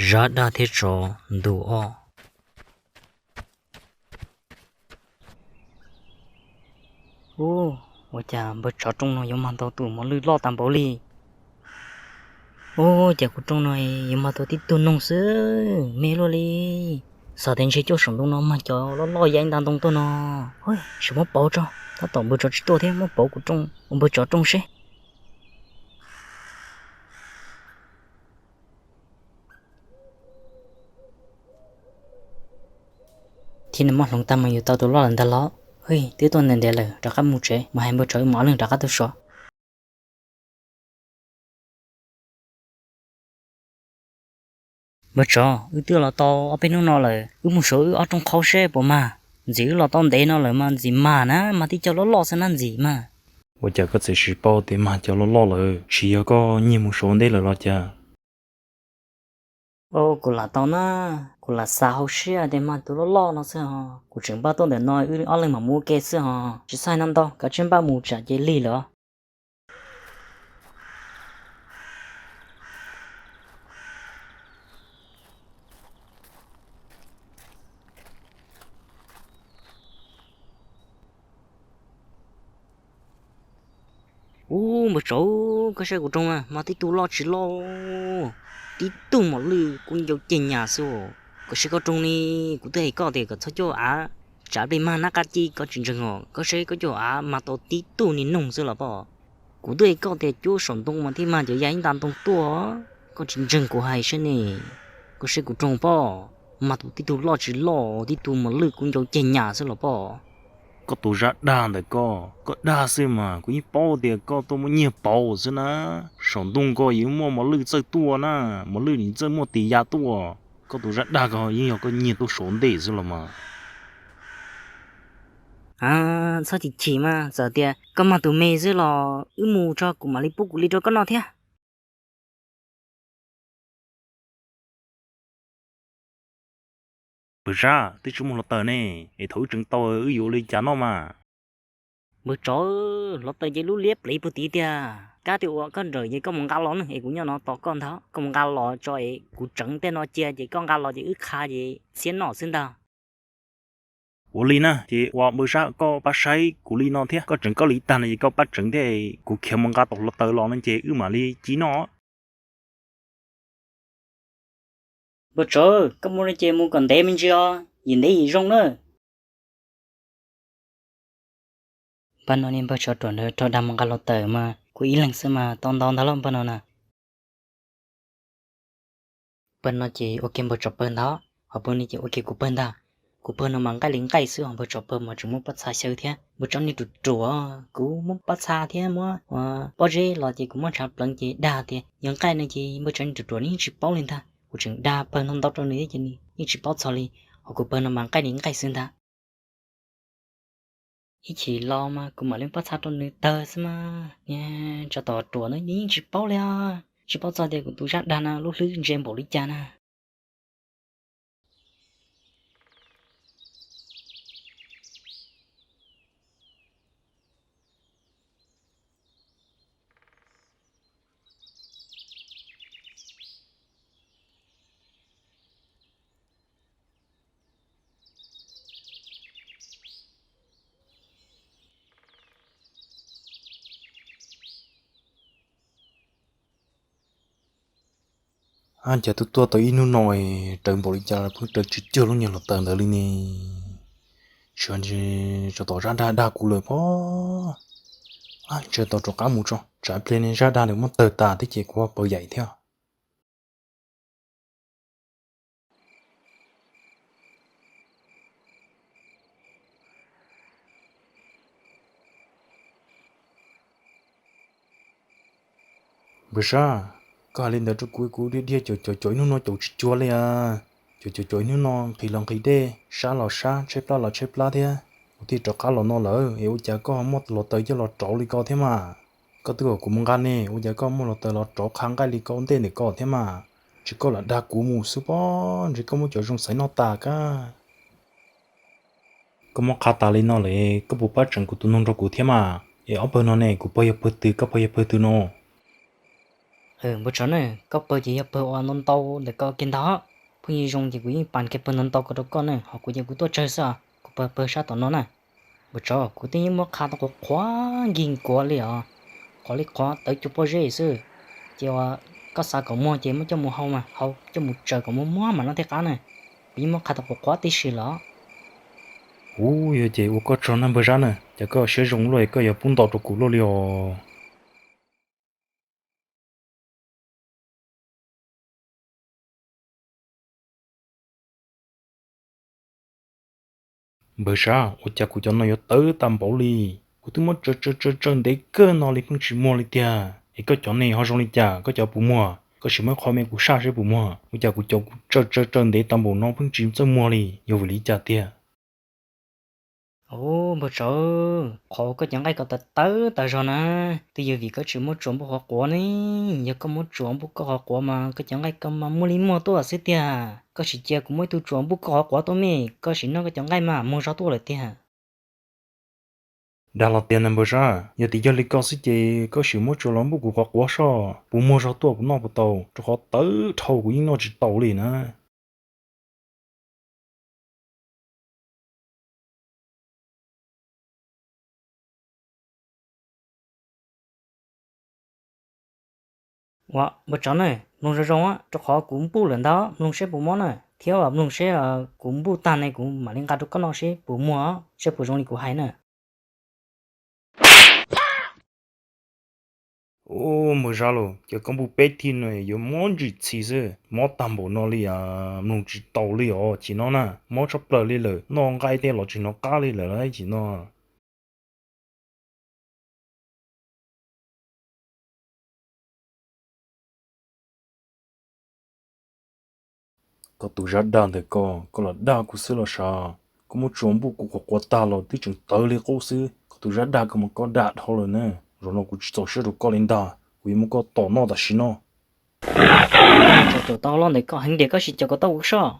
Zab dag thiab tsov ntu ob. Ub, ua cas npawg tsov rooj no yuav mag tau tus mos lwj loj tag npaum li? Ub, cas kuv rooj no yuav mag tau tib tug noog xwb, me luaj li. Xav tias ntshe coj saum ntoo no mag cov loj loj ya ib nta ntoo tuaj no. Tsis muab pauv tso, tab tom npawg tsov tsis tuaj thiab, muab pauv kuv rooj, ua npawg tsov rooj seb. Thiab nws muab hloov tag mas yuav tau tus loj lawm ntag los. Twb tuaj ntev ntev lawm, rov qab mus tsev, mus hais npawg tsov wb mus ob leeg rov qab tuaj so. Npawg tsov, wb twb los tau ob peb hnub no lawm, wb mus suav wb ob rooj qhaub seb puas mag. Ntxim wb los tau ntev no lawm mas ntxim mag na, mag tib co loj loj xwb na ntxim mas. Ua cas koj txawm tsis paub tias mag cov loj loj lawm, tsis yog koj nyiag mus suav ntej lawm los cas? Kuv lam tau na, kuv lam xav hauv siab tias mag tus loj loj no xwb os. Kuv tseem npaj tuaj ntawm no wb ob leeg mam mus ua ke xwb os, tsis txhob hais ntau, kav tsij npaj mus tsam ces lig lawm. Ub, npawg tsov, koj saib kuv rooj mas, mag tib tug loj tsis loj, tib tug mos lwj kub ncau ceg nyas xwb. Koj saib koj rooj ni, kuv twb hais koj tias kom txhob coj av, tsam pliag mag nab qab ci koj tsis ntseeg os. Koj saib koj coj av mag tau tib tug niag noog xwb los pob. Kuv twb hais koj tias cuab saum ntoo mas thiaj mag cov ya ib nta ntoo tuaj, koj tsis ntseeg kuv hais saib ne. Koj saib kuv rooj pob, mag tus tib tug loj tsis loj, tib tug mos lwj kub ncau ceg nyas xwb los pob. Koj tus zaj dag ntawm koj, koj dag xwb mas kuv yeej paub tias koj tuaj muab nyiag pauv xwb na. Saum ntoo ko yeej muaj mos lwj txawj tuaj na, mos lwj nim txawj muaj tis ya tuaj. Koj tus zaj dag ko yeej yog koj nyiag tuaj suav ntej xwb los mas. Txhob chim chim mas, txawm tias koj mag tus me xwb los wb mus tso, kuv mam li pub kuv li rau koj noj thiab. Npawg Zab, twb tsis muaj hluav taws ne, es thaum wb tseev tau wb yuav ua li cas noj mas? Npawg tsov, hluav taws ces lub liab plev puag tid tiag. Kab tias ua koj nrawm ces koj mus nqa los ne, es kuv nyob no tos koj ntag. Koj mus nqa los tso es kuv tseev tej no cia ces koj nqa los ces wb qha ces txhiab noj xwb ntag. Ua li na, ces ua npawg Zab koj pab saib kuv li no thiab, koj tseev koj li tag no ces koj pab tseev thiab, kuv khiav mus nqa tau hluav taws los no ces wb mam li ci noj. Npawg tsov, koj mus no ces mus kom ntev me ntsis os, yim ntev yim zoo na. Npawg no ne, npawg tsov ruam ntawd raug dag mus nqa hluav taws mas kuv ib leeg xwb mas tau ntau ntag lauj npawg no na. Npawg no ces ua kiag npawg tsov pawg ntag, ho npawg no ces ua kiag kuv pawg ntag. Kuv pawg no mas nqaij li nqaij xwb, ho npawg tsov pawg mas tseem muab pob txha xyaw thiab. Npawg tsov niag ruam ruam, kuv muab pob txha thiab muab pob zeb los ces kuv muab ntshav pleev ces dag tias yog nqaij no ces npawg tsov niag ruam ruam nws yeej tsis paub li ntag. Kuv tseem dag pawg no ntau rau nws thiab ces nws yeej tsis paub txog li, ho kuv pawg no mas nqaij li nqaij xwb ntag. Ib chim los mas kuv mam li pob txha rau nws tawg xwb mas. Niag tsov tom ruam no nws yeej tsis paub li os, tsis paub txog tias kuv tus zaj dag no lub hlwb ntse npaum li cas na. Ab, cas twb tuaj tau ib hnub no es raws npaum li cas los pheej raws tsis cuag lub niag hluav taws ntawd li ne? Tsam ntshe tsov tom zaj dag dag kuv lawm pob. Ab, ntshe tau rov qab mus tso, tsam pliag niag zaj dag nws muab tawg tas thiab ces kuv ho paws yaim thiab. Npawg Sab, koj hais li ntawd rau kuv, kuv dhia dhia caum caum caum ib hnub no caum tsis cuag li as. Caum caum caum ib hnub no nqhis los nqhis dej, sab los sab, tshaib plab los tshaib plab thiab. Kuv thiaj rov qab los no lawm es ua cas koj ho muaj hluav taws coj los rauv li ko thiab mas? Koj twb kom kuv mus nqa ne, ua cas koj muaj hluav taws los rauv qha nqaij li ko ntej ntawm ko thiab mas? Ntshe koj lam dag kuv mus xwb pob, ntshe koj muab cov zoo xaiv noj tas kab. Koj muab qha tas li no lawm, koj puas pab tseem kuv tus noog rau kuv thiab mas? Es ob pawg no ne, kuv pawg yog pawg twg, koj pawg yog pawg twg no? Npawg tsov na, koj pawg ces yog pawg uas ntau ntau ntawm ko kiag ntag. Phooj ywg zoo ces kuv yeej pas kiag pawg ntau ntau ko rau koj na, ho kuv ces kuv tuaj tsawg xwb os, kuv pawg pawg sab tom no na. Npawg tsov, kuv twb yeej muab qhav tau qhuav qhuav nkig nkuav li os, qhuav li qhuav tawv cua pob zeb xwb. Ces uas koj xav kom muag ces muab coj mus hau mas hau, coj mus tsaws kom muag muag mas noj thiaj qab na. Kuv yeej muab qhav tau qhuav qhuav tib si los. Ub, yog ces ua koj tsaug na npawg Zab na, cas koj siab zoo luaj es koj yuav pub ntau rau kuv luaj li os. Npawg Zab, ua cas kuv cov no yuav tawv tag npaum li? Kuv twb muab tsaws tsaws tsaws tsaws ntev kawg no li pheej tsis muag li tiag. Es koj cov ne ho zoo li cas, koj cov puas muag? Koj sim muab qho me kuv saj seb puas muag. Ua cas kuv cov kuv tsaws tsaws tsaws ntev tag npaum no pheej tsis txawj muag li, yog vim li cas tiag? Ub, npawg tsov, qhov koj cov nqaij ko tawv tawv tas zog na, twb yog vim koj tsis muab tsuas npuj qhuav quav ne. Yog koj muab tsuas npuj koj qhuav quav mas koj cov nqaij ko mas muaj li muag tuaj xwb tiag. Koj sim cia kuv muab ib tug tsuas npuj koj qhuav quav tuaj me, koj sim noj koj cov nqaij mas muag zog tuaj lawm tiag. Dag los tiag na npawg Zab, yog tias yog li ko xwb ces koj sim muab tsuas los npuj kuv qhuav quav soj, puas muag zog tuaj kuv noj puas tau, rau qhov tawv dhau kuv yeej noj tsis tau li na. Ua, npawg tsov na, mloog zoo zoo, rau qhov kuv npuj lawm ntag, mloog seb puas mob na, thiab mloog seb kuv npuj tag ne kuv mam li nqa rau koj noj seb puas muag, seb puas zoo li kuv hais na. Ub, npawg Zab los, ces koj npuj peb thib no yuav mob ntsis txhi xwb, mob tag npaum no li, mloog tsis tau li os chim no na, mob tshaj plaws li lawm, noj nqaij tej los tsis hnov qab li lawm lauj chim no. Koj tus Zab dag ntawm ko, koj los dag kuv xwb los sav? Koj muab tsuas npuj kuv qhuav quav tag los twb tseem tawv li qub xwb, koj tus Zab dag ko mas koj dag dhau lawm na. Zaum no kuv tsis txaus siab rau koj li ntag, kuv yuav muab koj tom noj tam sim no. Tau loj ntawm koj heev tiag, koj sim caum kom tau kuv soj.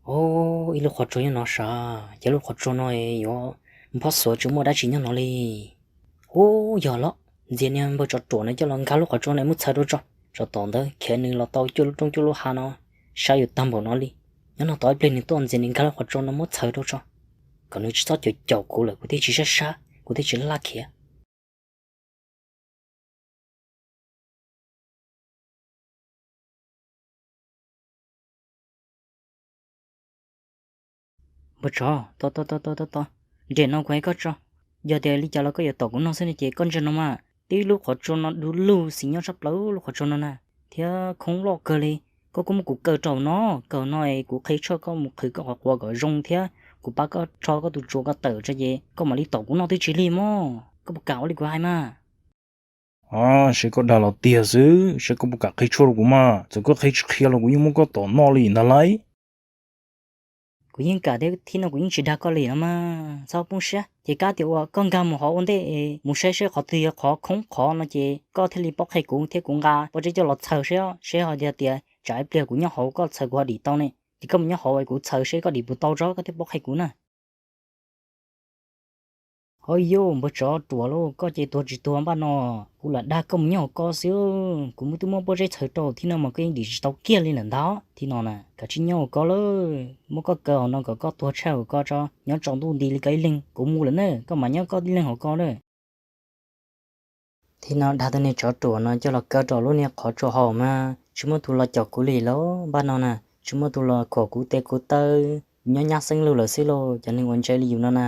Ub, ib lub qhov tsua nyob no sav, ces lub qhov tsua no yuav nphob xuav tsis muaj dab tsi nyob no li. Ub, yog los, ntxias niag npawg tsov ruam no coj los nkag lub qhov tsua no muab txhaws rau tso, tsov tom ntawd khiav nws los tau cuaj lub roob cuaj lub hav no, saib yuav tag npaum no li. Nyob no tos ib pliag nws tuaj ntxias nws nkag lub qhov tsua no muab txhaws rau tso, kom nws tsis txhob caum caum kuv lawm kuv thiaj tsis sab sab, kuv thiaj tsis laj khiav. Npawg tsov, tos tos tos tos tos, nres no kuv hais koj tso. Yog tias li cas los koj yuav tom kuv noj xwb no ces koj ntsia no mas, tib lub qhov tsua no du lug xis nyob tshaj plaws lub qhov tsua no na, thiab khoob loj kawg li. Koj kuj muab kuv kaw rau no, kaw no es kuv qhia tshuaj koj mus qhwv koj qhov quav kom zoo thiab kuv pab koj rho koj tus tsuas ko tawm tso ces koj mam li tom kuv noj twb tsis lig mog. Koj puas kam ua li kuv hais mas? Seb koj dag los tiag xwb, seb koj puas kam qhia tshuaj rau kuv mas. Txawm koj qhia tsis qhia los kuv yeej muab koj tom noj li ntag lauj. Kuv yeej kam thiab, thib no kuv yeej tsis dag koj li no mas, txhob poob siab. Ces kab tias uas koj nkag mus hauv ua ntej es mus saib seb qhov twg yog qhov khoob qhov no ces koj thiaj li paub qhia kuv thiab kuv nqa pob zeb coj los txhaws seb, seb ho yog tias tsam ib pliag kuv nyob hauv koj txhaws kuv ho dim tau ne. Ces koj mus nyob hauv es kuv txhaws seb koj dim puas tau tso koj thiaj paub qhia kuv na. Ho yus npawg tsov ruam lauj, koj ces tuag tsis tuag npaj no, kuv lam dag koj mus nyob hauv koj xwb, kuv twb muab pob zeb txhaws rau thib no mas koj yeej dim tsis tau kiag li lawm ntag. Thib no na kav tsij nyob hauv koj lawm, muab koj kaw hauv no kom koj tuag tshaib hauv koj tso, nyob tsaus ntuj nti li koj ib leeg, kuv mus lawm na, koj mam nyob koj ib leeg hauv koj na. Thib no dag tus niag tsov ruam no coj los kaw rau lub niag qhov tsua hauv mas tsis muaj tus los caum kuv li lauj, npaj no na, tsis muaj tus los khom kuv tes kuv taw, nyob nyab xeeb lug lawm xwb lauj, cov neeg uas ntse li yus no na.